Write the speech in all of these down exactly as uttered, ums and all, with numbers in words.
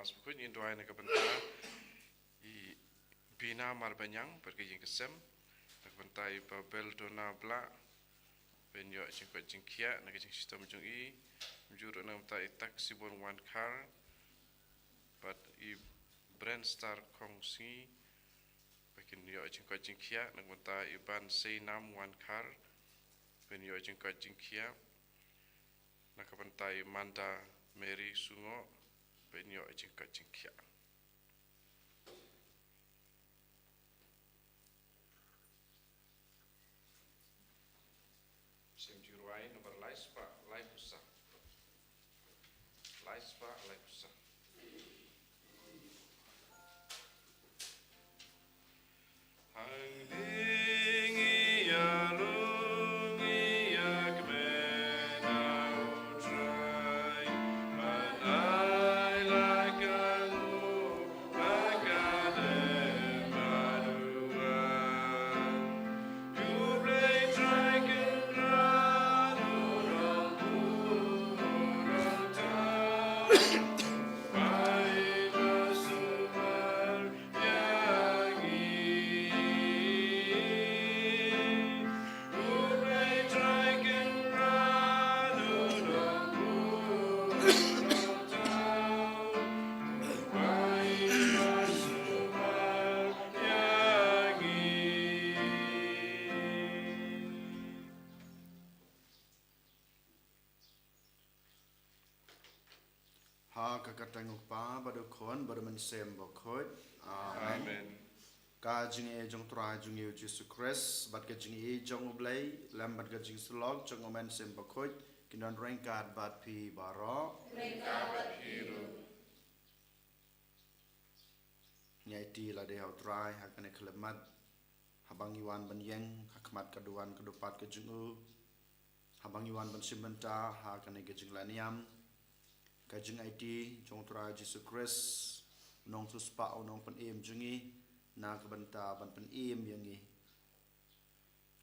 Mas Bakhuid, ngin duwai na ka bynta i Bina Marbaniang bad ka ïing ka sem, na ka bynta i Babel Dona Blah, ban ïoh jingkoit jingkhiah na ka jingshitom jong i. Kumjuh ruh na ka bynta i Taksibon Wankhar bad i Brenstar Khongsngi, ba kin ïoh jingkoit jingkhiah. Na ka bynta i Ban Seinam Wankhar, ban ïoh jingkoit jingkhiah. Na ka bynta i Manda Mary Sungoh, ban ïoh jingkoit jingkhiah. Sim Jiruai nombar lai spah lai phew saw. Lai spah lai phew saw. Hangning ïa rung ïa kmen ïa U Trai, ban ai la ka nguh, la ka dem bad u wan. U Blei Trai Kynrad u long burom, u long thaw, u bai ba sumar ïa ngi. U Blei Trai Kynrad u long burom, u long thaw, u bai ba sumar ïa ngi. Ha ka kyrteng U Kpa bad U Khun bad U Mynsiem Bakhuid. Amen. Amen. Ka jingaiei jong U Trai jong ngi U Jisu Khrist bad ka jingaiei jong U Blei lem bad ka jingsyllok jong U Mynsiem Bakhuid kin don ryngkat bad phi baroh. Ryngkat bad phi ruh. Ngi aiti lade ha U Trai ha kane ka khyllipmat, haba ngi wan ban ïeng ha khmat ka duwan ka dupat ka jong u, haba ngi wan ban shim bynta ha kane ka jingleh niam. Ka jingaiti jong U Trai Jisu Khrist, u nongsiewspah, u nongpynim jong ngi, na ka bynta ban pynim ïa ngi.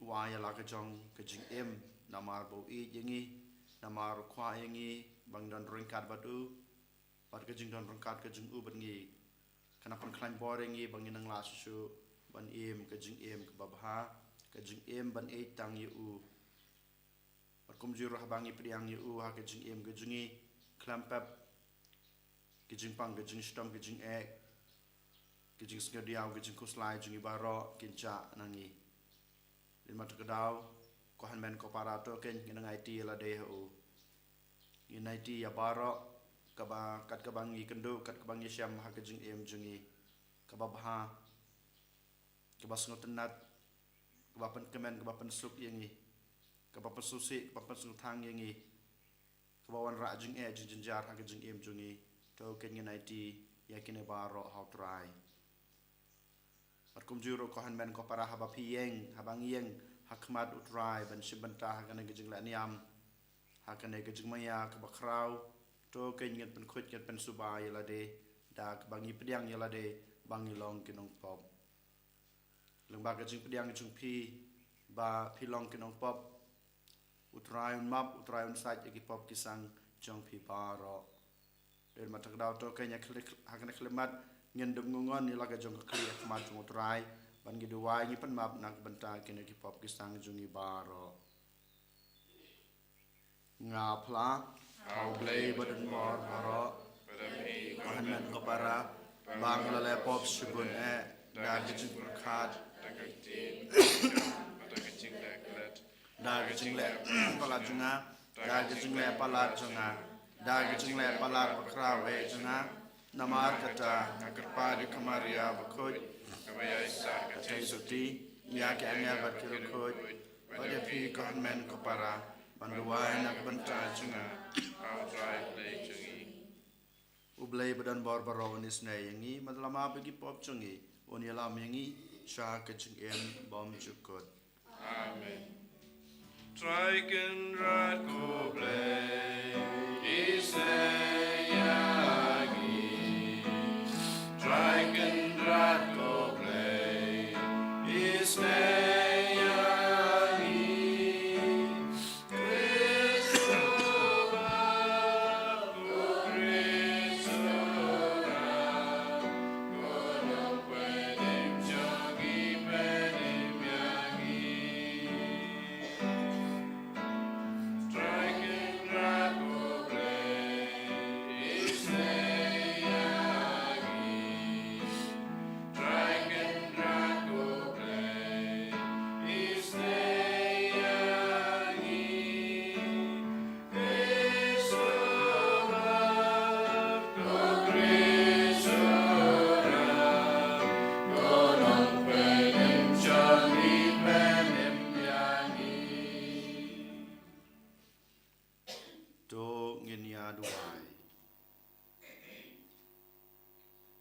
U ai ïa la ka jong ka jingim, namar ba u ïeit ïa ngi, namar u kwah ïa ngi ba ngin don ryngkat bad u. Bad ka jingdon ryngkat ka jong u bad ngi, kan pynkhlaiñ bor ïa ngi ba ngin nang lah shuh shuh ban im ka jingim kaba bha, ka jingim ban ïeit tang ïa u. Bad kumjuh ruh haba ngi pdiang ïa u ha ka jingim ka jong ngi, khlem pep ki jingpang, ki jingshitom, ki jingeh, ki jingsngewdiaw, ki jingkhuslai jong ngi baroh kin jah na ngi. Dei ma ta ka daw, ko hynmen ko para, to kein ngin nang aiti ïa lade ha u. Ngin aiti ïa baroh, kaba, kat kaba ngi kynduh, kat kaba ngi shem ha ka jingim jong ngi, kaba bha, kaba sngewtynnat, kaba pynkmen, kaba pynsuk ïa ngi, kaba pynsngewsih, kaba pynsngewtang ïa ngi, kaba wanrah jingeh jingjynjar ha ka jingim jong ngi. To kein ngin aiti ïa kine baroh ha U Trai. Bad kumjuh ruh ko hynmen ko para, haba phi ïeng, haba ngi ïeng ha khmat U Trai ban shim bynta ha kane ka jingleh niam, ha kane ka jingmaïa kaba khraw, to kein ngin pynkhuid, ngin pynsuba ïa lade da kaba ngi pdiang ïa lade ba ngi long ki nongpop. Lyngba ka jingpdiang jong phi ba phi long ki nongpop, U Trai un map, U Trai un sait ïa ki pop ki sang jong phi baroh. Dei ma ta ka daw, to kein ha kane ka khyllipmat ngin dep ngungun ïa la ka jong ka khlieh ha khmat jong U Trai, ban ngi duwai, ngi pynmap na ka bynta kine ki pop ki sang jong ngi baroh. Nga phla ha U Blei badonbor baroh, ko hynmen ko para, ba nga la leh pop shibun eh, da ka jingpyrkhat, da ka jingïaid, da ka jingleh palat jong nga, da ka jingleh palat jong nga, da ka jingleh palat bakhraw eh jong nga. Namar kata nga kyrpad ïa ka Maria bakhuid, kaba ïaisah ka theisotti, ïa ki angel bad ki riewkhuid, bad ïa phi ko hynmen ko para, ban duwai na ka bynta jong nga ha U Trai Blei jong ngi. U Blei badonbor baroh un isynei ïa ngi, bad un ïalam ïa ki pop jong ngi, un ïalam ïa ngi sha ka jingim bymjukut. Amen. Trai Kynrad ko Blei, isynei ïa ngi. Trai Kynrad ko Blei, isynei ïa ngi. Khrist u wan, ko Khrist u wan.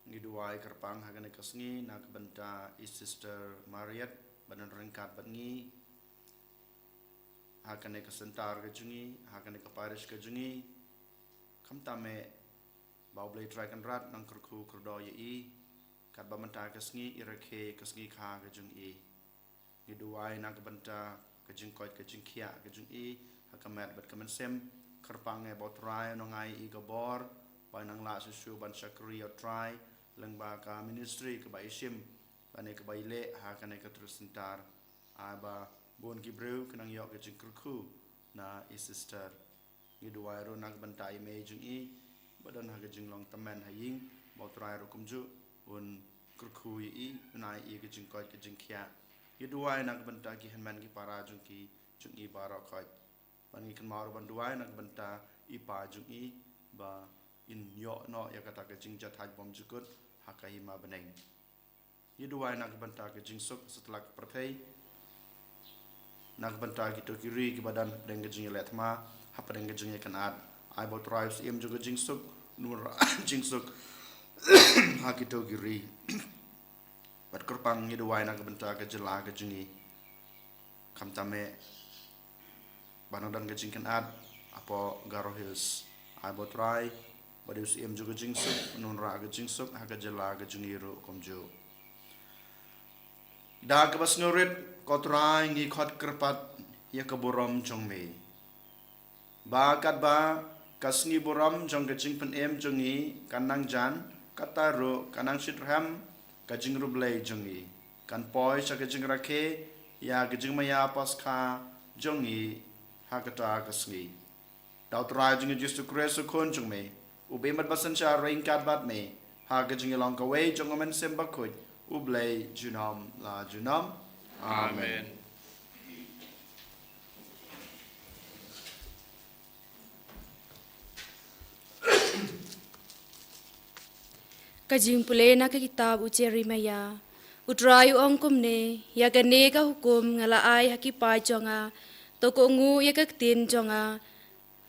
Ngi duwai kyrpang ha kane ka sngi na ka bynta i Sister Mariet ba don ryngkat bad ngi ha kane ka center ka jong ngi, ha kane ka parish ka jong ngi. Khamtam eh ba U Blei Trai Kynrad nang kyrkhu kyrdoh ïa i katba mynta ka sngi i rakhe ka sngi kha ka jong i. Ngi duwai na ka bynta ka jingkoit ka jingkhiah ka jong i ha ka met bad ka mynsiem. Kyrpang eh ba U Trai un nang ai i ka bor ba i nang lah shuh shuh ban shakri ïa U Trai lyngba ka ministry kaba i shim bad kaba i leh ha kane ka Truth Center. Ai ba bun ki briew ki nang ïoh ka jingkyrkhu na i Sister. Ngi duwai ruh na ka bynta i mei jong i ba don ha ka jinglong tymmen ha ïing, ba U Trai ruh kumjuh un kyrkhu ïa i, un ai i ka jingkoit ka jingkhiah. Ngi duwai na ka bynta ki hynmen ki para jong ki, jong i baroh khoit. Bad ngi kynmaw ruh ban duwai na ka bynta i pa jong i ba in ïoh noh ïa kata ka jingjahthait bymjukut ha ka hima bneng. Ngi duwai na ka bynta ka jingsuk satlak pyrthei, na ka bynta kito ki ri kiba don hapdeng ka jingïaleh thma, hapdeng ka jingïakynad. Ai ba U Trai u Syiem jong ka jingsuk un wanrah jingsuk ha kito ki ri. Bad kyrpang ngi duwai na ka bynta ka jylla ka jong ngi. Khamtam eh ba nang don ka jingkynad hapoh Garo Hills. Ai ba U Trai, ba dei u Syiem jong ka jingsuk, un wanrah ka jingsuk ha ka jylla ka jong ngi ruh kumjuh. Da kaba sngewrit, ko Trai, ngi khot kyrpad ïa ka burom jong me, ba katba ka sngi burom jong ka jingpynim jong ngi kan nang jan, kata ruh kan nang shitrhem ka jingriewblei jong ngi, kan poi sha ka jingrakhe ïa ka jingmaïa Paskha jong ngi ha kata ka sngi. Da U Trai jong ngi Jisu Khrist u Khun jong me, uba im bad ba synshar ryngkat bad me ha ka jingïalong kawei jong U Mynsiem Bakhuid, U Blei junom la junom. Amen. Amen. Ka jingpule na ka kitab u Jeremiah. U Trai u ong kumne: Ïa kane ka hukum nga la ai ha ki paid jong nga, to kohnguh ïa ka ktien jong nga,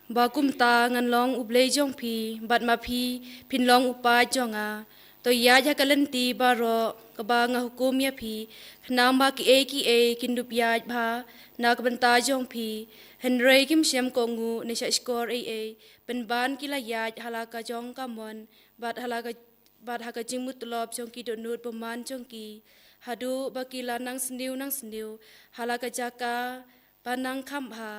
ba kumta ngan long U Blei jong phi, bad ma phi phin long u paid jong nga. To ïaid ha ka lynti baroh kaba nga hukum ïa phi, khnang ba kiei kiei kin dup ïaid bha na ka bynta jong phi. Hynrei kim shym kohnguh ne shahshkor ei ei, pynban ki la ïaid ha la ka jong ka mon, bad ha la ka, bad ha ka jingmutlop jong ki dohnud bymman jong ki, haduh ba ki la nang sniew nang sniew ha la ka jaka ba nang kham bha.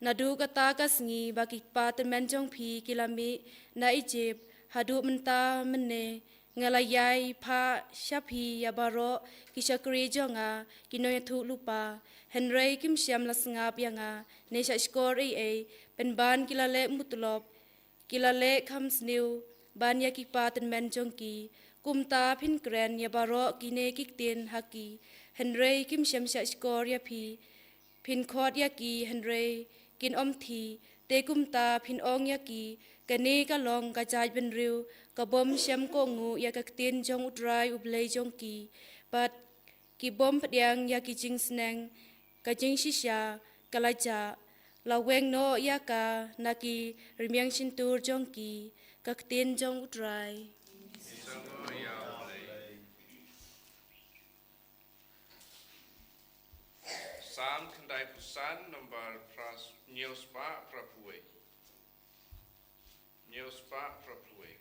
Naduh kata ka sngi ba ki kpa tymmen jong phi ki la mih na Ijipt haduh mynta mynne, nga la ïai phah sha phi ïa baroh ki shakri jong nga, ki nongïathuhlypa. Hynrei kim shym la sngap ïa nga ne shahshkor ei ei, pynban ki la leh mutlop, ki la leh kham sniew ban ïa ki kpa tymmen jong ki. Kumta phin kren ïa baroh kine ki ktien ha ki, hynrei kim shym shahshkor ïa phi. Phin khot ïa ki hynrei kin ym thi. Te kumta phin ong ïa ki, kane ka long ka jaitbynriew ka bym shym kohnguh ïa ka ktien jong U Trai U Blei jong ki, bad ki bym pdiang ïa ki jingsneng, ka jingshisha ka la jah. La weng noh ïa ka na ki rmiang shyntur jong ki. Ka ktien jong U Trai. Salm khyndai phew san, number phra-, hynñiew spah phra phew wei. Hynñiew spah phra phew wei.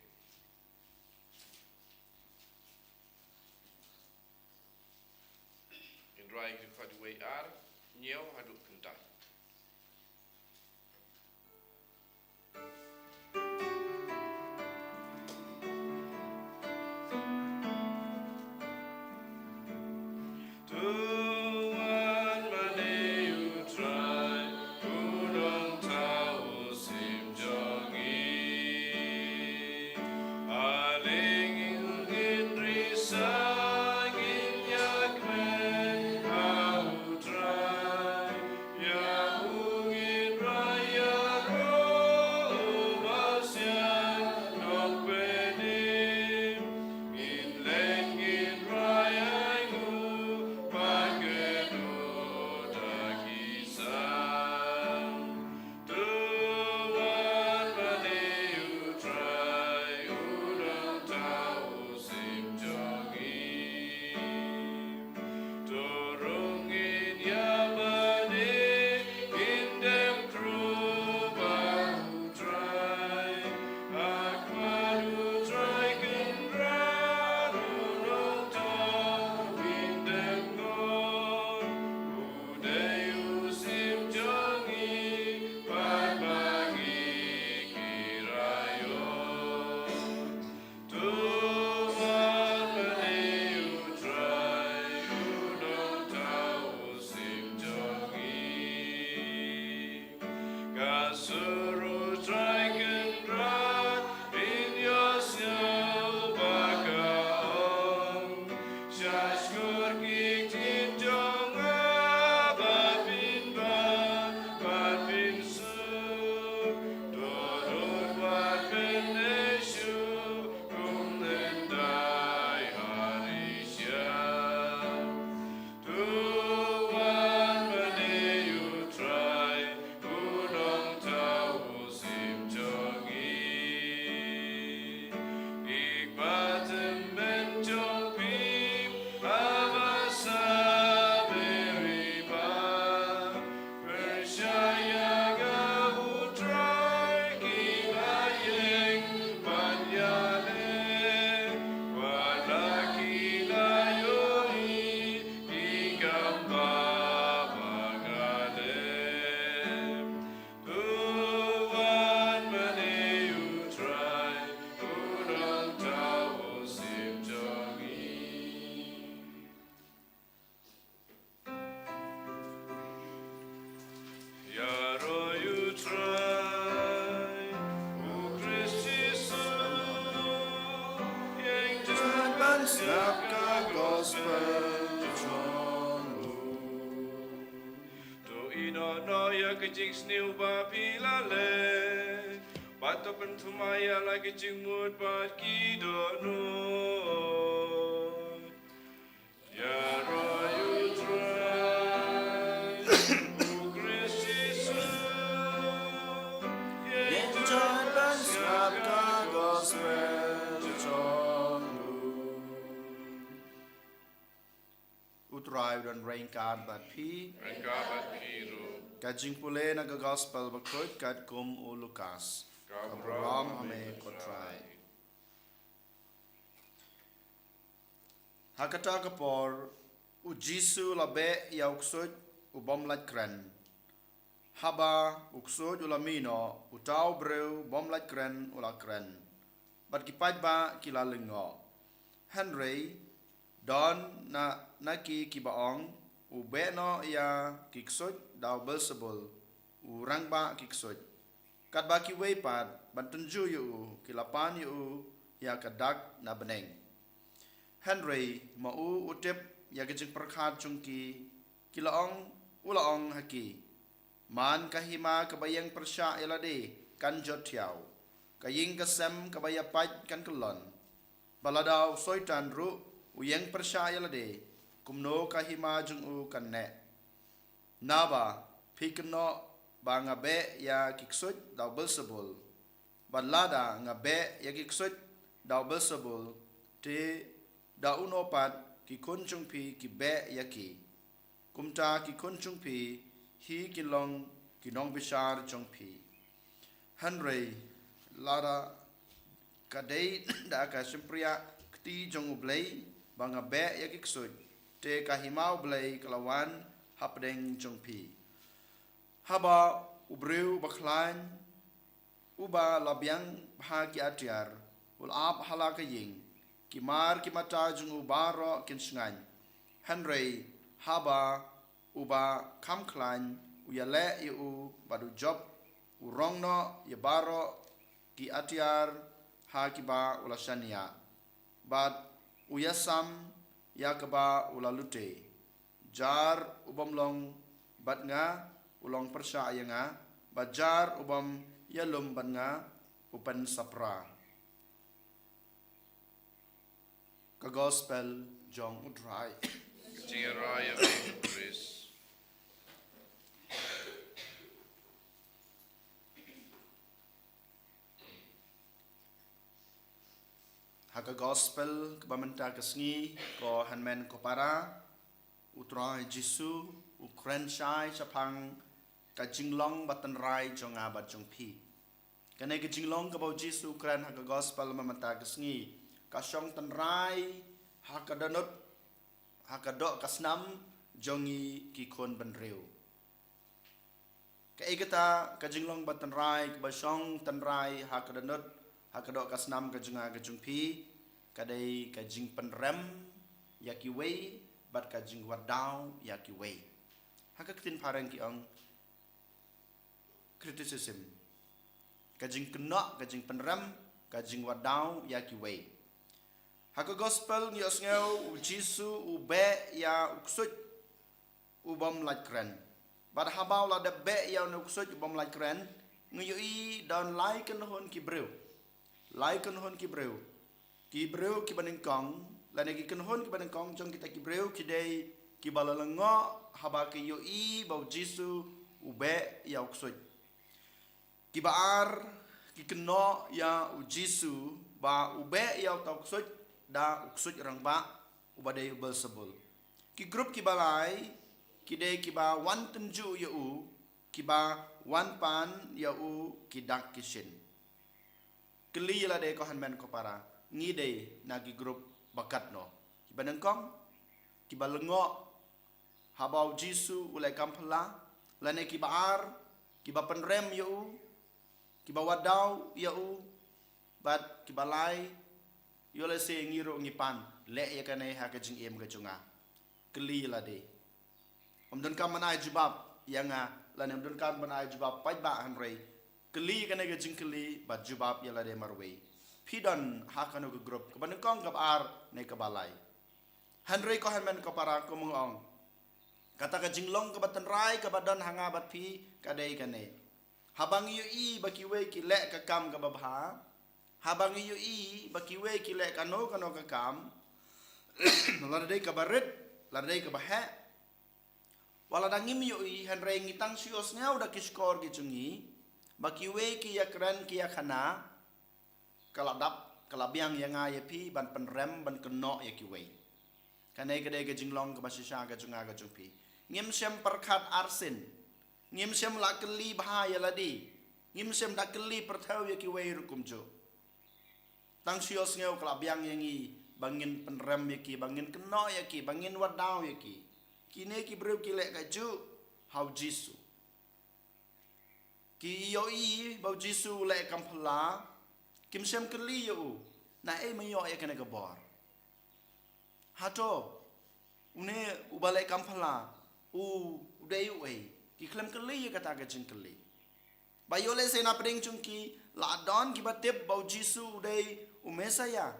Ngin rwai ki dkhot wei ar, hynñiew haduh khyndai. Sngap ka gospel jong u. To ïehnoh noh ïa ka jingsniew ba phi la leh, bad to pynthymmai ïa la ki jingmut bad ki dohnud. Ïaroh ïa u Trai, u Khrist Jisu, ïa jingjoit ban sngap ka gospel jong u. U Trai u don ryngkat bad phi. Ryngkat bad phi ruh. Ka jingpule na ka gospel bakhuid katkum u Lukas. Ka burom ha me ko Trai. Ha kata ka por, u Jisu u la beh ïa u ksuid u bym lait kren. Haba u ksuid u la mih noh, uta u briew bym lait kren u la kren. Bad ki paidbah ki la lyngngoh. Hynrei, don na, na ki kiba ong, u beh noh ïa ki ksuid da u Belsebul, u rangbah ki ksuid. Katba kiwei pat, ban tynjuh ïa u, ki la pan ïa u, ïa ka dak na bneng. Hynrei, ma u u tip, ïa ka jingpyrkhat jong ki, ki la ong, u la ong ha ki. Man ka hima kaba ïeng pyrshah ïa lade, kan jot thiaw. Ka ïing ka sem kaba ïa pait kan kyllon. Ba lada u Soitan ruh, u ïeng pyrshah ïa lade, kumno ka hima jong u kan neh. Naba, phi kynnoh ba nga beh ïa ki ksuid da u Belsebul. Bad lada nga beh ïa ki ksuid da u Belsebul, te da uno pat ki khun jong phi ki beh ïa ki. Kumta ki khun jong phi, hi kin long ki nongbishar jong phi. Hynrei, lada ka dei da ka shympriahkti jong U Blei, ba nga beh ïa ki ksuid, te ka hima U Blei ka la wan hapdeng jong phi. Haba u briew uba khlaiñ, uba la biang bha ki atiar, u la ap ha la ka ïing, ki mar ki mata jong u baroh kin shngaiñ. Hynrei, haba uba kham khlaiñ, u ïaleh ïa u, bad u jop, u rong noh ïa baroh ki atiar ha kiba u la shaniah. Bad u ïasam ïa kaba u la lute. Jar u bym long bad nga, u long pyrshah ïa nga, bad jar u bym ïalum bad nga, u pynsaphra. Ka gospel jong U Trai. Ka jingïarai ïa me, Khrist. Ha ka gospel kaba mynta ka sngi, ko hynmen ko para, U Trai Jisu u kren shai shaphang ka jinglong batynrai jong nga bad jong phi. Kane ka jinglong kaba U Jisu u kren ha ka gospel mynta ka sngi, ka shong tynrai ha ka dohnud, ha ka doh ka snam jong ngi ki khun bynriew. Kaei kata ka jinglong batynrai kaba shong tynrai ha ka dohnud, ha ka doh ka snam ka jong nga ka jong phi, ka dei ka jingpynrem ïa kiwei, bad ka jingwad daw ïa kiwei. Ha ka ktien phareng ki ong criticism. Ka jingkynnoh, ka jingpynrem, ka jingwad daw ïa kiwei. Ha ka gospel ngi ïohsngew U Jisu u beh ïa u ksuid u bym lait kren. Bad haba u la dep beh ïa une u ksuid u bym lait kren, ngi ïohi don lai kynhun ki briew. Lai kynhun ki briew. Ki briew kiba nyngkong, lane ki kynhun kiba nyngkong jong kita ki briew ki dei kiba la lyngngoh haba ki ïohi ba U Jisu u beh ïa u ksuid. Kiba ar, ki kynnoh ïa U Jisu ba u beh ïa uta u ksuid da u ksuid rangbah uba dei u Belsebul. Ki grup kiba lai, ki dei kiba wan tynjuh ïa u, kiba wan pan ïa u ki dak ki shin. Kylli ïa lade ko hynmen ko para, ngi dei na ki grup ba katno? Kiba nyngkong, kiba lyngngoh haba U Jisu u leh kam phylla, lane kiba ar, kiba pynrem ïa u, kiba wad daw ïa u, bad kiba lai, ïoh lehse ngi ruh ngi pan, leh ïa kane ha ka jingim ka jong nga. Kylli ïa lade. Ym donkam ban ai jubab ïa nga, lane ym donkam ban ai jubab paidbah hynrei. Kylli ïa kane ka jingkylli bad jubab ïa lade marwei. phi don ha kano ka group, kaba nyngkong, kaba ar ne kaba lai. Hynrei ko hynmen ko para, kum nga ong, kata ka jinglong kaba tynrai kaba don ha nga bad phi ka dei kane. Haba ngi ïohi ba kiwei ki leh ka kam kaba bha, haba ngi ïohi ba kiwei ki leh kano kano ka kam, lada dei kaba rit, lada dei kaba heh, wat lada ngim ïohi, hynrei ngi tang shu ïohsngew da ki shkor ki jong ngi ba kiwei ki ïakren ki ïakhana, ka la dap, ka la biang ïa nga ïa phi ban pynrem, ban kynnoh ïa kiwei. Kane ka dei ka jinglong kaba shisha ka jong nga ka jong phi. Ngim shym pyrkhat arsien. Ngim shym la kylli bha ïa lade. Ngim shym da kylli pyrthew ïa kiwei ruh kumjuh. Tang shu ïohsngew ka la biang ïa ngi ba ngin pynrem ïa ki, ba ngin kynnoh ïa ki, ba ngin wad daw ïa ki. Kine ki briew ki leh kajuh ha u Jisu. Ki ïohi ba u Jisu u leh kam phylla, kim shym kylli ïa u, naei me ïoh ïa kane ka bor? Hato une uba leh kam phylla u, u dei uei? Ki khlem kylli ïa kata ka jingkylli. Ba ïoh lehse na pdeng jong ki la don kiba tip ba u Jisu u dei u Messaïah.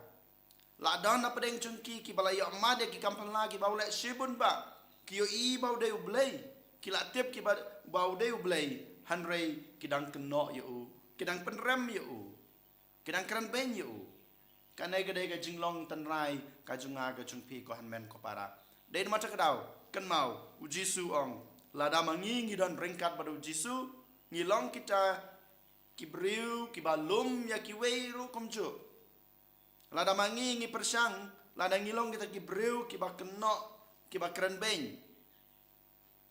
La don na pdeng jong ki kiba la ïoh mad ïa ki kam phylla kiba u leh shibun bah. Ki ïohi ba u dei u Blei. Ki la tip kiba, ba u dei u Blei. Hynrei ki dang kynnoh ïa u, ki dang pynrem ïa u, ki dang kren beiñ ïa u. Kane ka dei ka jinglong tynrai ka jong nga ka jong phi, ko hynmen ko para. Dei namar kata ka daw, kynmaw, u Jisu u ong, lada ma ngi ngi don ryngkat bad u Jisu, ngi long kita ki briew kiba lum ïa kiwei ruh kumjuh. Lada ma ngi ngi pyrshang, lada ngi long kita ki briew kiba kynnoh, kiba kren beiñ,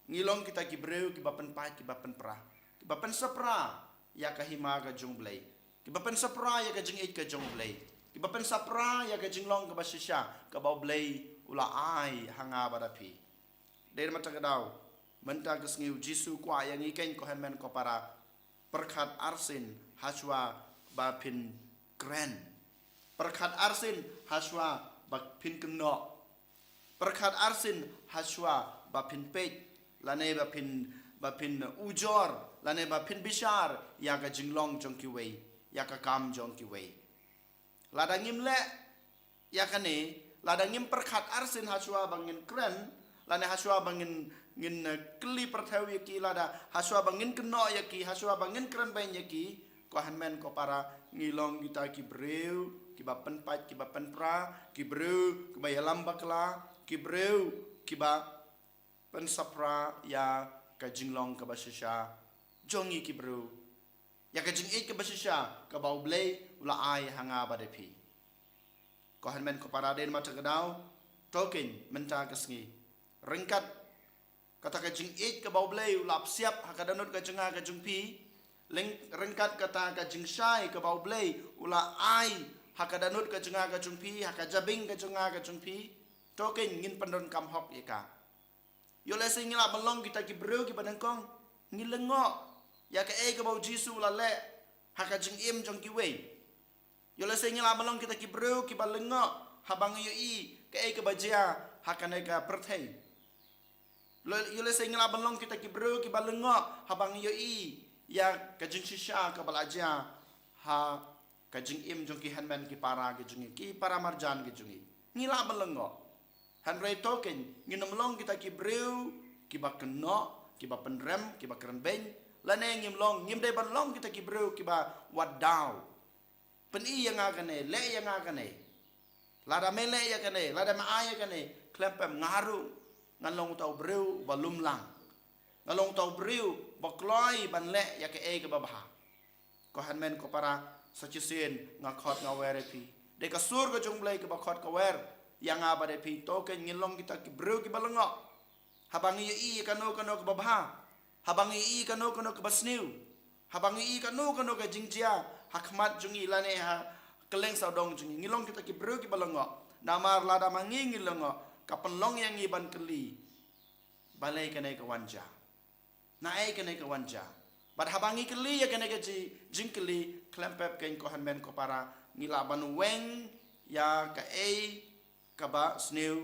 ngi long kita ki briew kiba pynpait, kiba pynpra, kiba pynshapra ïa ka hima ka jong u Blei, kiba pynshapra ïa ka jingïeit ka jong u Blei, kiba pynshapra ïa ka jinglong kaba shisha kaba u Blei u la ai ha nga bad ha phi. Dei namar kata ka daw, mynta ka sngi u Jisu u kwah ïa ngi keiñ, ko hynmen ko para, pyrkhat arsien hashwa ba phin kren. Pyrkhat arsien hashwa ba phin kynnoh. Pyrkhat arsien hashwa ba phin peit, lane ba phin, ba phin ujor, lane ba phin bishar ïa ka jinglong jong kiwei, ïa ka kam jong kiwei. Lada ngim leh ïa kane, lada ngim pyrkhat arsien hashwa ba ngin kren, lane hashwa ba ngin, ngin, eh, kylli pyrthew ïa ki, lada hashwa ba ngin kynnoh ïa ki, hashwa ba ngin kren beiñ ïa ki, ko hynmen ko para, ngi long kita ki briew kiba pynpait, kiba pynpra, ki briew kiba ïalam bakla, ki briew kiba pynshapra ïa ka jinglong kaba shisha jong ngi ki briew, ïa ka jingïeit kaba shisha kaba u Blei u la ai ha nga bad ha phi. Ko hynmen ko para, dei namar kata ka daw, to keiñ mynta ka sngi, ryngkat kata ka jingïeit kaba u Blei u la psiap ha ka dohnud ka jong nga ka jong phi, leng, ryngkat kata ka jingshai kaba u Blei u la ai ha ka dohnud ka jong nga ka jong phi, ha ka jabieng ka jong nga ka jong phi, to keiñ ngin pyndonkam hok ïa ka. Ïoh lehse ngi lah ban long kita ki briew kiba nyngkong, ngi lyngngoh ïa kaei kaba u Jisu u la leh ha ka jingim jong kiwei. Ïoh lehse ngi lah ban long kita ki briew kiba lyngngoh haba ngi ïohi kaei kaba jia ha kane ka pyrthei. Ïoh lehse ngi lah ban long kita ki briew kiba lyngngoh haba ngi ïohi ïa ka jingshisha kaba la jia ha ka jingim jong ki hynmen ki para ki jong ngi, ki para marjan ki jong ngi. Ngi lah ban lyngngoh. Hynrei to keiñ ngin ym long kita ki briew kiba kynnoh, kiba pynrem, kiba kren beiñ, lane ngim long, ngim dei ban long kita ki briew kiba wad daw. Pyni ïa nga kane, leh ïa nga kane. Lada me leh ïa kane, lada me ai ïa kane, khlem pep nga ruh ngan long uta u briew uba lum lang. Nga long uta u briew ba kloi ban leh ïa kaei kaba bha. Ko hynmen ko para, sa shisien nga khot nga wer ïa phi. Dei ka sur ka jong u Blei kaba khot ka wer ïa nga bad ïa phi, to keiñ ngin long kita ki briew kiba lyngngoh. Haba ngi ïohi ïa kano kano kaba bha, haba ngi ïohi ïa kano kano kaba sniew, haba ngi ïohi ïa kano kano ka jingjia ha khmat jong ngi lane ha kylleng sawdong jong ngi, ngi long kita ki briew kiba lyngngoh. Namar lada ma ngi ngi lyngngoh, ka pynlong ïa ngi ban kylli, balei kane ka wan jia? Naei kane ka wan jia? Bad haba ngi kylli ïa kane ka ji-, jingkylli, khlem pep keiñ ko hynmen ko para, ngi lah ban weng ïa kaei kaba sniew,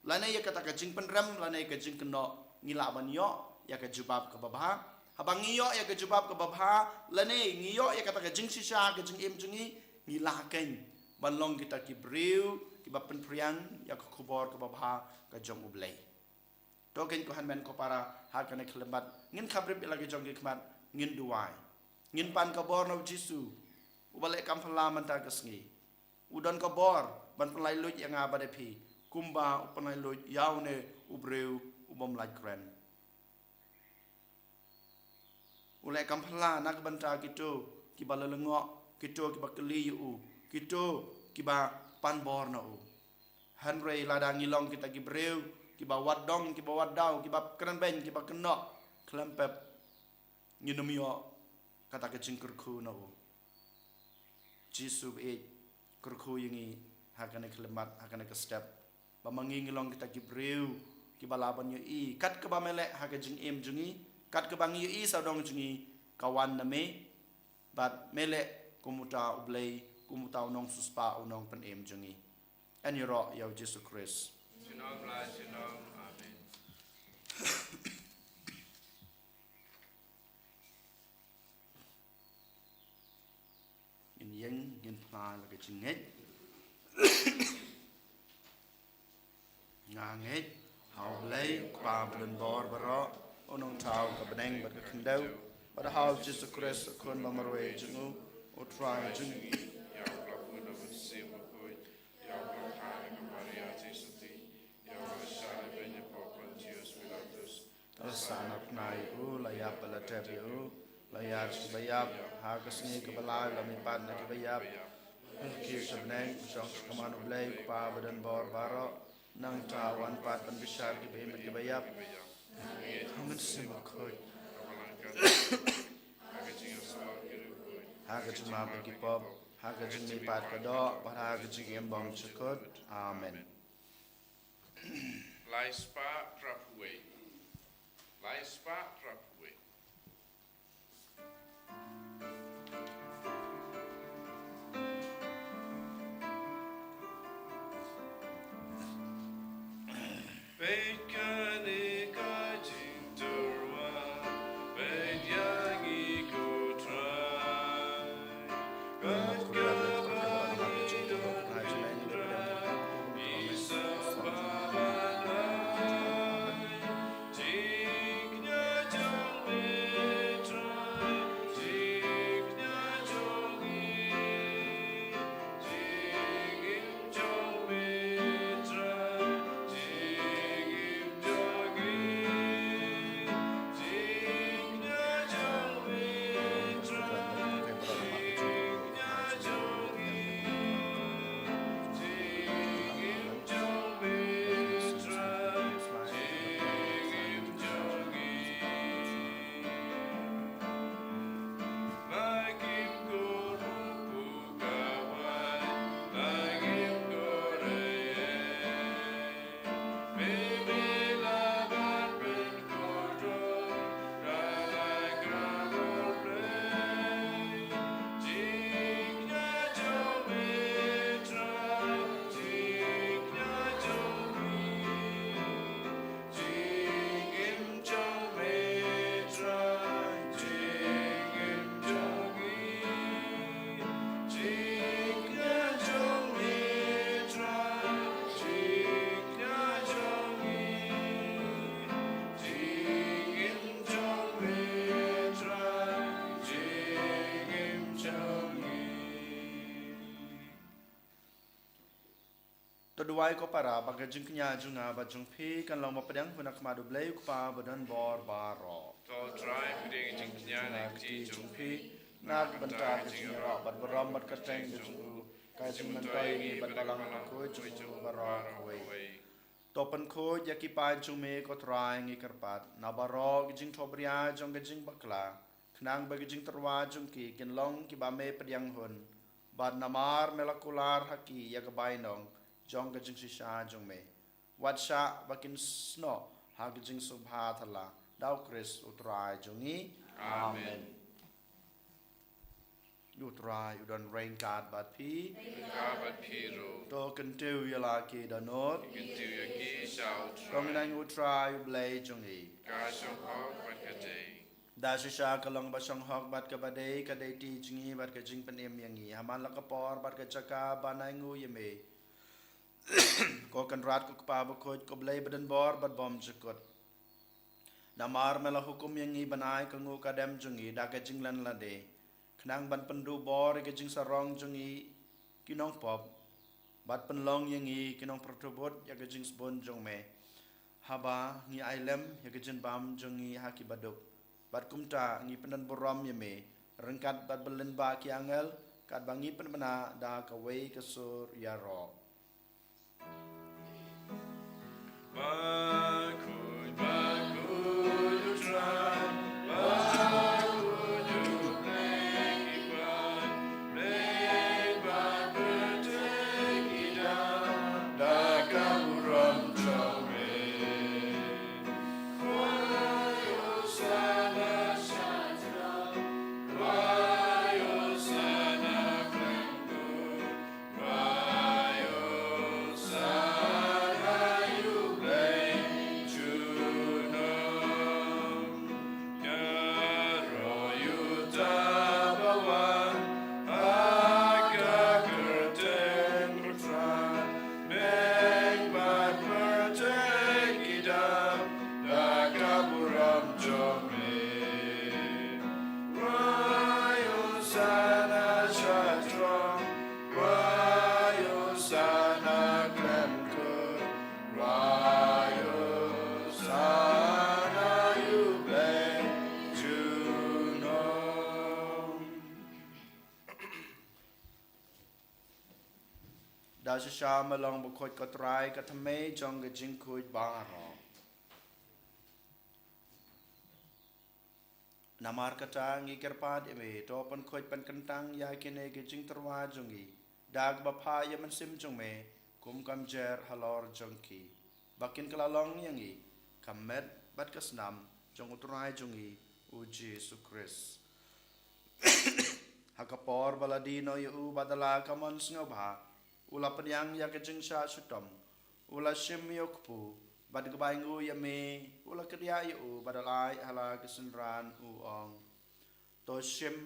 lane ïa kata ka jingpynrem, lane ka jingkynnoh, ngi lah ban ïoh ïa ka jubab kaba bha. Haba ngi ïoh ïa ka jubab kaba bha, lane ngi ïoh ïa kata ka jingshisha ka jingim jong ngi, ngi lah kein ban long kita ki briew kiba pynphriang ïa ka khubor kaba bha ka jong U Blei. To kein ko hynmen ko para, ha kane ka khyllipmat ngin khapbrip ïa la ki jong ki khmat, ngin duwai. Ngin pan ka bor na U Jisu uba leh kam phylla mynta ka sngi. U don ka bor ban pynlait luid ïa nga bad ïa phi kumba u pynlait luid ïa une u briew u bym lait kren. U leh kam phylla na ka bynta kito kiba la lyngngoh, kito kiba kylli ïa u, kito kiba pan bor na u. Hynrei lada ngi long kita ki briew kiba wad dong, kiba wad daw, kiba kren beiñ, kiba kynnoh khlem pep, ngin ym ïoh kata ka jingkyrkhu na u. Jisu ba ïeit, kyrkhu ïa ngi ha kane ka khyllipmat, ha kane ka step, ba ma ngi ngi long kita ki briew kiba lah ban ïohi kat kaba me leh ha ka jingim jong ngi, kat kaba ngi ïohi sawdong jong ngi ka wan na me, bad me leh kum uta U Blei, kum uta u nongsiewspah, u nongpynim jong ngi. Yn ïaroh ïa U Jisu Khrist. Shalom, la, shalom. Amen. Ngin ïeng, ngin phla la ka jingngeit. Nga ngeit ha U Blei, U Kpa badonbor baroh, u nongthaw ka bneng bad ka khyndew, bad ha U Jisu Khrist, u Khun ba marwei jong u, U Trai jong ngi. Ïa u la pun na u Mynsiem Bakhuid, ïa u la kha na ka Maria Theisotti, ïa u la shah lehbeiñ hapoh Pontius Pilatus, la sah na pnai u, la ïap bad la tep ïa u, la ïaid sha kiba ïap, ha ka sngi kaba lai la mihpat na kiba ïap, la kiew sha bneng, u shong sha kamon U Blei U Kpa badonbor baroh, nangta un wan pat ban bishar kiba im bad kiba ïap. Ha u Mynsiem Bakhuid, ha ka jingmap ïa ki pop, ha ka jingmihpat ka doh, bad ha ka jingim bymjukut. Amen. Lai spah phra phew wei. Lai spah phra phew wei. Peit kane ka jingtyrwa, peit ïa ngi ko Trai. Peit kaba ngi don hynrei, ngi sngewbha ban ai. To duwai ko para ba ka jingkñia jong nga bad jong phi kan long ba pdiang hun ha khmat U Blei U Kpa badonbor baroh. To Trai pdiang jingkñia na ki kti jong phi na ka bynta ka jingïarap bad burom bad kyrteng jong u, ka jingmyntoi ïa ngi bad balang bakhuid jong u baroh kawei. To pynkhuid ïa ki paid jong me ko Trai, ngi kyrpad, na baroh ki jingthohbria jong ka jingbakla, khnang ba ki jingtyrwa jong ki kin long kiba me pdiang hun, bad namar me la kular ha ki ïa ka bainong jong ka jingshisha jong me. Wat shah ba kin snoh ha ka jingsngewbha thala, da U Khrist U Trai jong ngi. Amen. Amen. U Trai u don ryngkat bad phi. Ryngkat bad phi ruh. To kyntiew ïa la ki dohnud. Kyntiew ïa ki sha U Trai. To ngin ai ha U Trai U Blei jong ngi. Ka shong hok bad ka dei. Da shisha ka long ba shong hok bad kaba dei ka dei ti jong ngi bad ka jingpynim ïa ngi ha man la ka por bad ka jaka ban ai nguh ïa me, ko Kynrad ko Kpa bakhuid, ko Blei badonbor bad bymjukut. Namar me la hukum ïa ngi ban ai ka nguh ka dem jong ngi da ka jinglen lade, khnang ban pynduh bor ïa ka jingsarong jong ngi ki nongpop, bad pynlong ïa ngi ki nongpyrthuh bud ïa ka jingsbun jong me, haba ngi ai lem ïa ka jingbam jong ngi ha ki baduk. Bad kumta ngi pyndonburom ïa me ryngkat bad ba lyngba ki angel, katba ngi pynbna da kawei ka sur ïaroh. Da shisha me long bakhuid ko Trai, ka thymmei jong ka jingkhuid baroh. Namar kata ngi kyrpad ïa me, to pynkhuid pynkyntang ïa kine ki jingtyrwa jong ngi da kaba phah ïa u Mynsiem jong me kum ka mjer halor jong ki, ba kin kylla long ïa ngi ka met bad ka snam jong u Trai jong ngi u Jisu Khrist. Ha ka por ba la die noh ïa u bad da la ka mon sngewbha, u la pynïang ïa ka jingshah shitom, u la shim ïa u kpu, bad kaba ai nguh ïa me u la kdiah ïa u bad u la ai ha la ki synran, u ong: To shim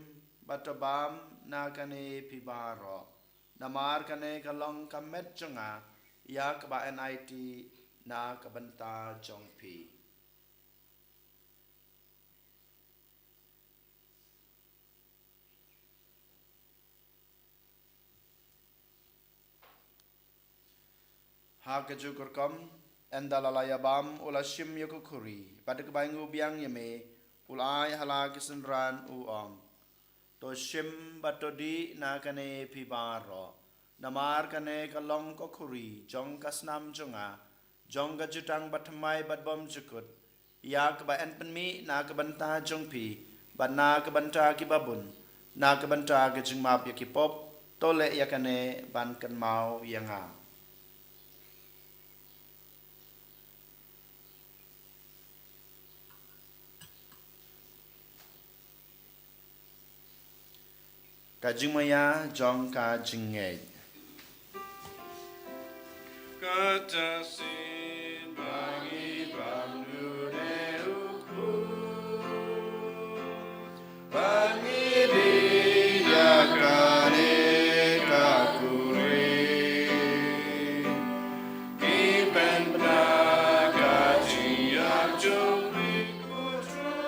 bad to bam na kane phi baroh, namar kane ka long ka met jong nga ïa kaba ai na ka bynta jong phi. Ha kajuh ka rukom, ynda la la ïabam, u la shim ïa ka khuri, bad kaba ai nguh biang ïa me u la ai ha la ki synran, u ong: To shim bad to dih na kane phi baroh, namar kane ka long ka khuri jong ka snam jong nga, jong ka jutang bathymmai bad bymjukut, ïa kaba yn pynmih na ka bynta jong phi bad na ka bynta ki babun, na ka bynta ka jingmap ïa ki pop. To leh ïa kane ban kynmaw ïa nga. Ka jingmaïa jong ka jingngeit. Kata sien ba ngi bam dune u kpu, ba ngi dih ïa kane ka khuri, ngi pynbna ka jingïap jong phi, ko Trai.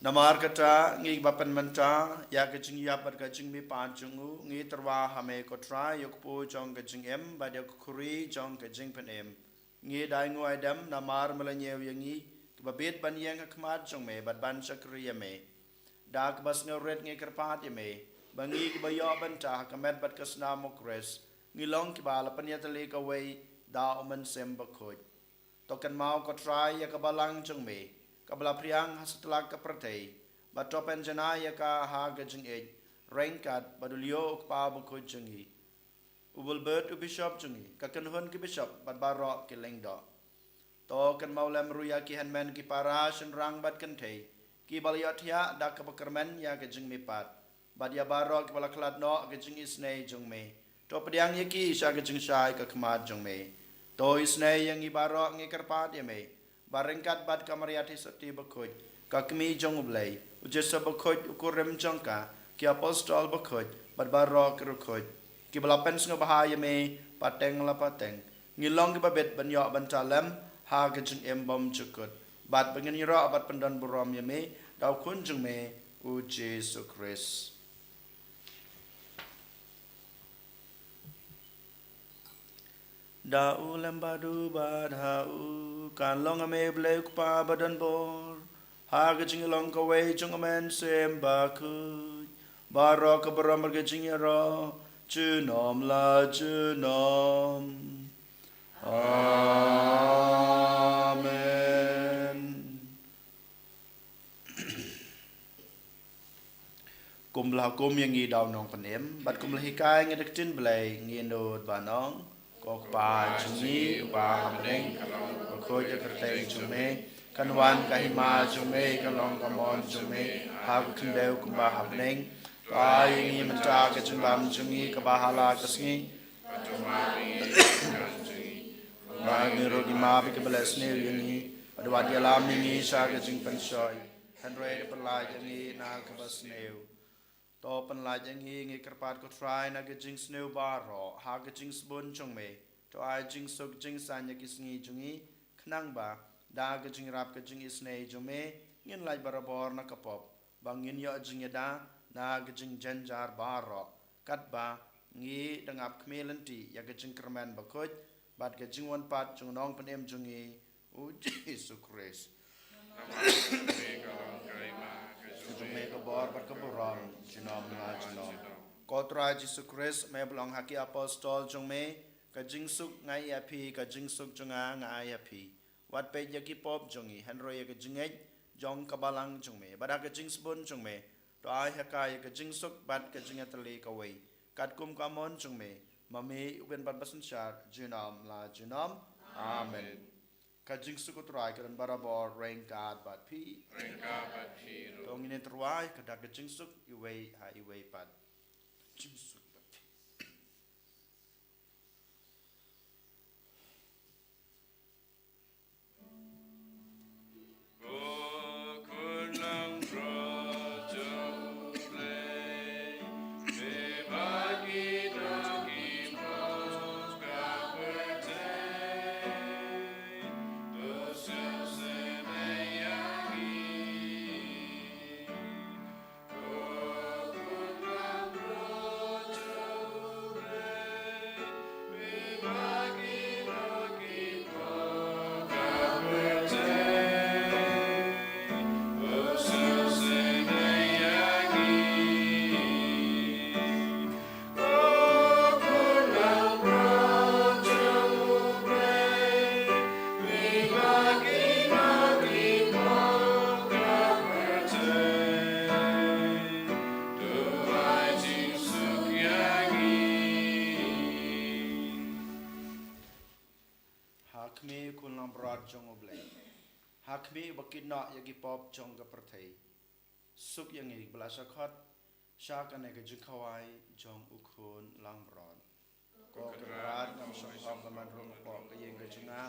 Namar kata, ngi ba pynmynta ïa ka jingïap bad ka jingmihpat jong u, ngi tyrwa ha me ko Trai, ïa u kpu jong ka jingim bad ïa ka khuri jong ka jingpynim. Ngi da ai nguh ai dem namar me la ñiew ïa ngi kiba bit ban ïeng ha khmat jong me bad ban shakri ïa me. Da kaba sngewrit ngi kyrpad ïa me ba ngi kiba ïoh bynta ha ka met bad ka snam u Khrist, ngi long kiba la pynïatylli kawei da u Mynsiem Bakhuid. To kynmaw ko Trai ïa ka balang jong me kaba la phriang ha satlak ka pyrthei, bad to pynjanai ïa ka ha ka jingïeit ryngkat bad u Leo u Kpa Bakhuid jong ngi, u Bulbert u Bishop jong ngi, ka kynhun ki bishop bad baroh ki lyngdoh. To kynmaw lem ruh ïa ki hynmen ki para shynrang bad kynthei kiba la ïohthiah da kaba kyrmen ïa ka jingmihpat, bad ïa baroh kiba la khlad noh ka jingisynei jong me. To pdiang ïa ki sha ka jingshai ka khmat jong me. To isynei ïa ngi baroh ngi kyrpad ïa me, ba ryngkat bad ka Maria Theisotti bakhuid, ka kmie jong U Blei, U Joseph bakhuid u kurim jong ka, ki apostol bakhuid, bad baroh ki riewkhuid, kiba la pynsngewbha ïa me pateng la pateng, ngin long kiba bit ban ïoh bynta lem ha ka jingim bymjukut, bad ba ngin ïaroh bad pyndonburom ïa me da U Khun jong me, U Jisu Khrist. Da u lem bad u bad ha u, kan long ha me U Blei U Kpa badonbor, ha ka jinglong kawei jong U Mynsiem Bakhuid, baroh ka burom bad ka jingïaroh, junom la junom. Amen. Kumba la hukum ïa ngi da u Nongpynim, bad kumba la hikai ïa ngi da ka ktien Blei, ngin nud ban ong: Ko Kpa jong ngi uba ha bneng, bakhuid ïa ka kyrteng jong me, kan wan ka hima jong me, kan long ka mon jong me ha ka khyndew kumba ha bneng. To ai ïa ngi mynta ka jingbam jong ngi kaba ha la ka sngi. Ba ngi ruh ngim map ïa kiba leh sniew ïa ngi, bad wat ïalam ïa ngi sha ka jingpynshoi, hynrei to pynlait ïa ngi na kaba sniew. To pynlait ïa ngi, ngi kyrpad ko Trai, na ka jingsniew baroh ha ka jingsbun jong me. To ai jingsuk jingsaiñ ïa ki sngi jong ngi, khnang ba da ka jingïarap ka jingisynei jong me, ngin lait barabor na ka pop, ba ngin ïoh jingïada na ka jingjynjar baroh, katba ngi dang ap khmih lynti ïa ka jingkyrmen bakhuid bad ka jingwan pat jong u Nongpynim jong ngi, U Jisu Khrist. Namar ka jong me ka bor bad ka burom, junom la junom. Ko Trai Jisu Khrist, me ba la ong ha ki apostol jong me: Ka jingsuk nga ai ïa phi, ka jingsuk jong nga nga ai ïa phi. Wat peit ïa ki pop jong ngi, hynrei ïa ka jingngeit jong ka balang jong me. Bad ha ka jingsbun jong me, to ai ha ka ïa ka jingsuk bad ka jingïatylli kawei, katkum ka mon jong me, ma me u Blei uba don bad basynshar, junom la junom. Amen. Ka jingsuk U Trai ka don barabor ryngkat bad phi. Ryngkat bad phi ruh. To ngin ïatyrwa ïa ka da ka jingsuk iwei ha iwei pat. Jingsuk bad phi. Ha khmih u khun langbrot jong U Blei. Ha khmih uba kit noh ïa ki pop jong ka pyrthei. Suk ïa ngi kiba la shah khot sha kane ka jingkhawai jong u khun langbrot. Ko Kynrad, ngam shym hok ban rung hapoh ka ïing ka jong nga.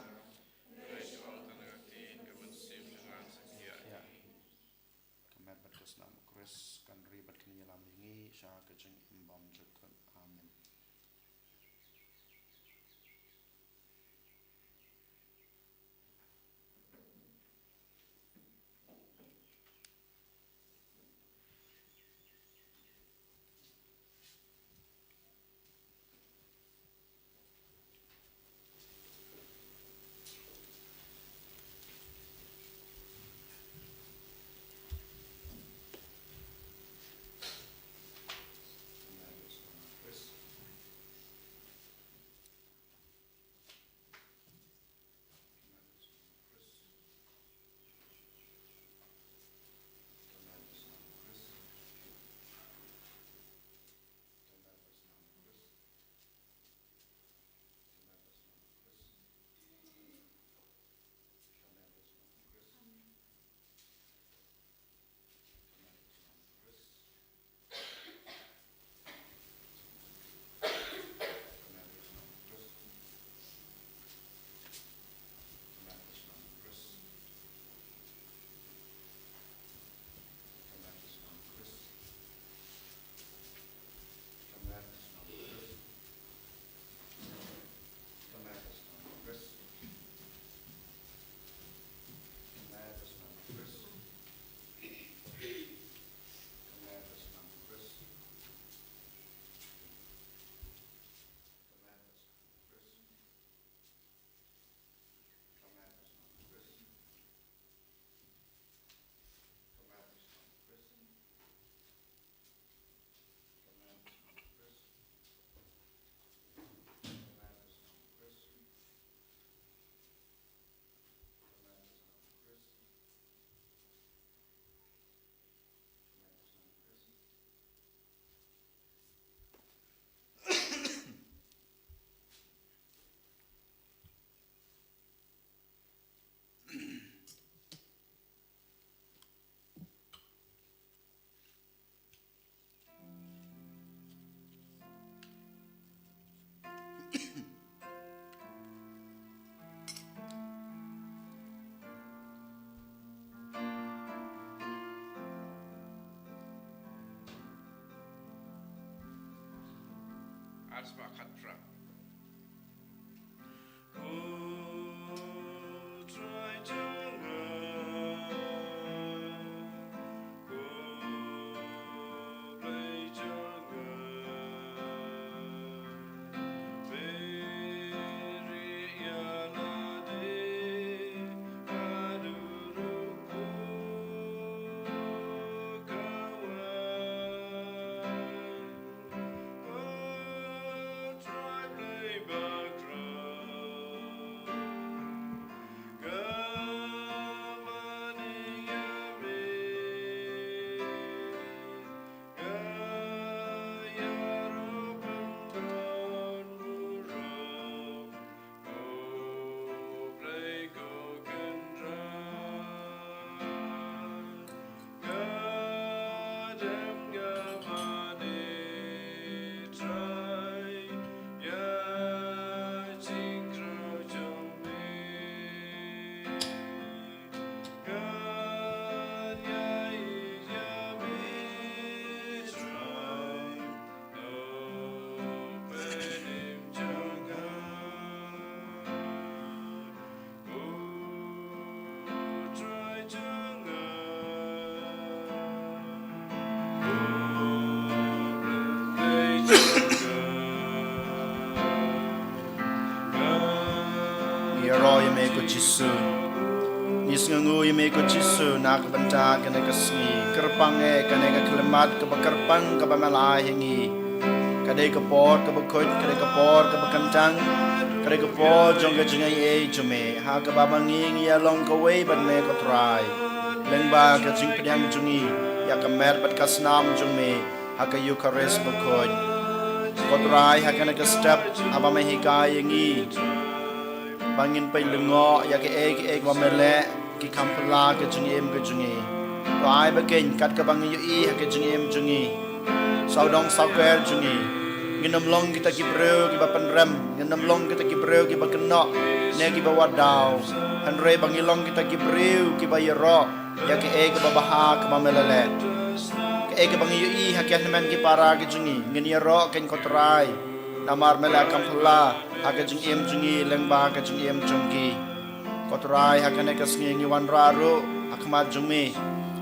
Ïa. Ka met bad ka snam u Khrist kan ri bad kan ïalam ïa ngi sha ka jingim bymjukut. Amen. Spah khatphra. Ko Trai jong nga, ko Blei jong nga, peit ïa lade haduh ruh ko kawai. Ngi ïaroh ïa me ko Jisu. Ngi sngewnguh ïa me ko Jisu na ka bynta kane ka sngi. Kyrpang eh kane ka khyllipmat kaba kyrpang kaba me la ai ha ngi. Ka dei ka por kaba khuid, ka dei ka por kaba kyntang, ka dei ka por jong ka jingaiei jong me. Ha kaba ma ngi ngi ïa long kawei bad me ko Trai. Lyngba ka jingpdiang jong ngi ïa ka met bad ka snam jong me ha ka Eukharist bakhuid. Ko Trai, ha kane ka step haba me hikai ïa ngi ba ngin peit lyngngoh ïa kaei kaei ba me leh, ki kham phylla ka jingim ka jong ngi. To ai ba kin kat kaba ngi ïohi ha ka jingim jong ngi, sawdong sawker jong ngi, ngin ym long kita ki briew kiba pynrem, ngin ym long kita ki briew kiba kynnoh ne kiba wad daw. Hynrei ba ngi long kita ki briew kiba ïaroh ïa kaei kaba bha kaba me la leh. Kaei kaba ngi ïohi ha ki hynmen ki para ki jong ngi, ngin ïaroh kin ko Trai. Namar me la kham phylla ha ka jingim jong ngi lyngba ka jingim jong ki. Ko Trai, ha kane ka sngi ngi wanrah ruh ha khmat jong me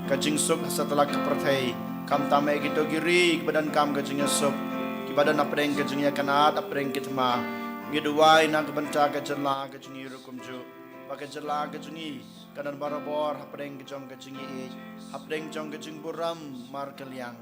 ka jingsuk ha satlak ka pyrthei. Khamtam eh kito ki ri kiba donkam ka jingïasuk, kiba don hapdeng ka jingïakynad hapdeng ki thma. Ngi duwai na ka bynta ka jylla ka jong ngi ruh kumjuh, ba ka jylla ka jong ngi kan don barabor hapdeng ka jong ka jingïeit, hapdeng jong ka jingburom markylliang.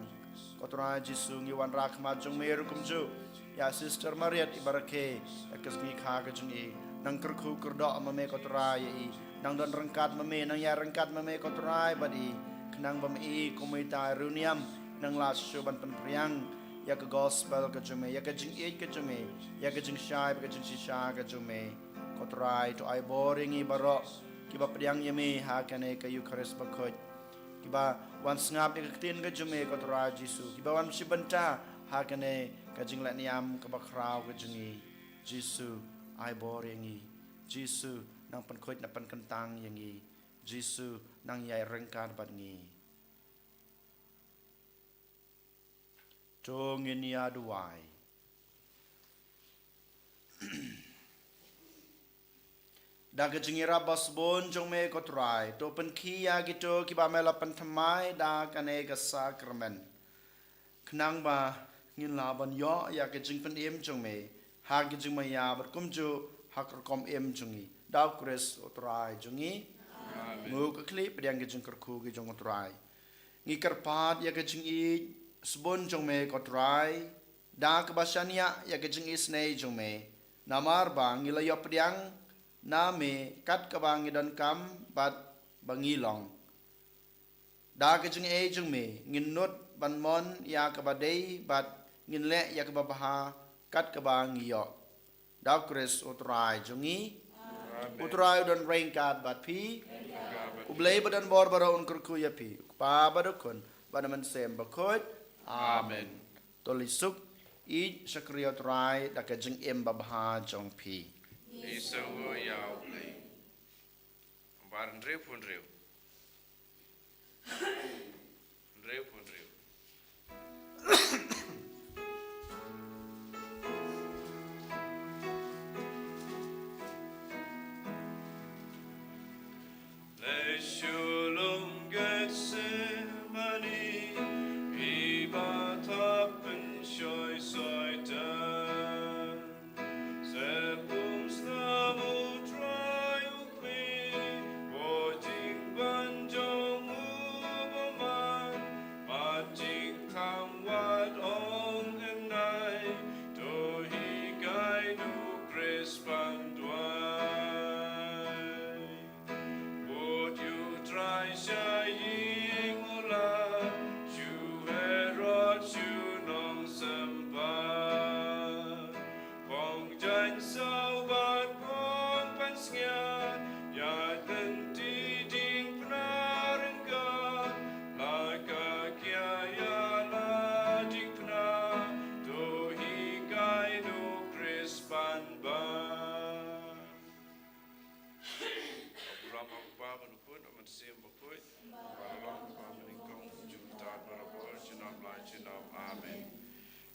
Ko Trai Jisu, ngi wanrah khmat jong me ruh kumjuh ïa Sister Mariet Ibarakhe, ïa ka sngi kha ka jong i. Nang kyrkhu kyrdoh ma me ko Trai ïa i. Nang don ryngkat ma me, nang ïaid ryngkat ma me ko Trai bad i. Khnang ba ma i kum utai riewniam nang lah shuh ban pynphriang ïa ka gospel ka jong me, ïa ka jingïeit ka jong me, ïa ka jingshai bad ka jingshisha ka jong me. Ko Trai, to ai bor ïa ngi baroh kiba pdiang ïa me ha kane ka Eukharist bakhuid, kiba wan sngap ïa ka ktien ka jong me ko Trai Jisu, kiba wan shim bynta ha kane ka jinglehniam kaba khraw ka jong ngi. Jisu, ai bor ïa ngi. Jisu, nang pynkhuid, nang pynkyntang ïa ngi. Jisu, nang ïaid ryngkat bad ngi. To ngin ïa duwai. Da ka jingïarap ba sbun jong me ko Trai, to pynkhih ïa kito kiba me la pynthymmai da kane ka sakramen, khnang ba ngin lah ban ïoh ïa ka jingpynim jong me ha ka jingmaïa bad kumjuh ha ka rukom im jong ngi. Da u Khrist u Trai jong ngi. Amen. Nguh ka khlieh, pdiang ka jingkyrkhu ka jong u Trai. Ngi kyrpad ïa ka jingïeit sbun jong me ko Trai, da kaba shaniah ïa ka jingisynei jong me. Namar ba ngi la ïoh pdiang na me kat kaba ngi donkam bad ba ngi long. Da ka jingaiei jong me ngin nud ban mon ïa kaba dei bad ngin leh ïa kaba bha kat kaba ngi ïoh. Da u Khrist u Trai jong ngi. Amen. U Trai u don ryngkat bad phi. U Blei ba don bor baroh un kyrkhu ïa phi, u Kpa bad u Khun bad u Mynsiem Bakhuid. Amen. Amen. To leit suk, ïeit shakri ïa u Trai da ka jingim babha jong phi. Ngi sngewnguh ïa u Blei. Bar hynriew phew hynriew. Hynriew phew hynriew.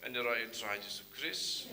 Ngan ïaroh ïa u Trai Jisu Khrist.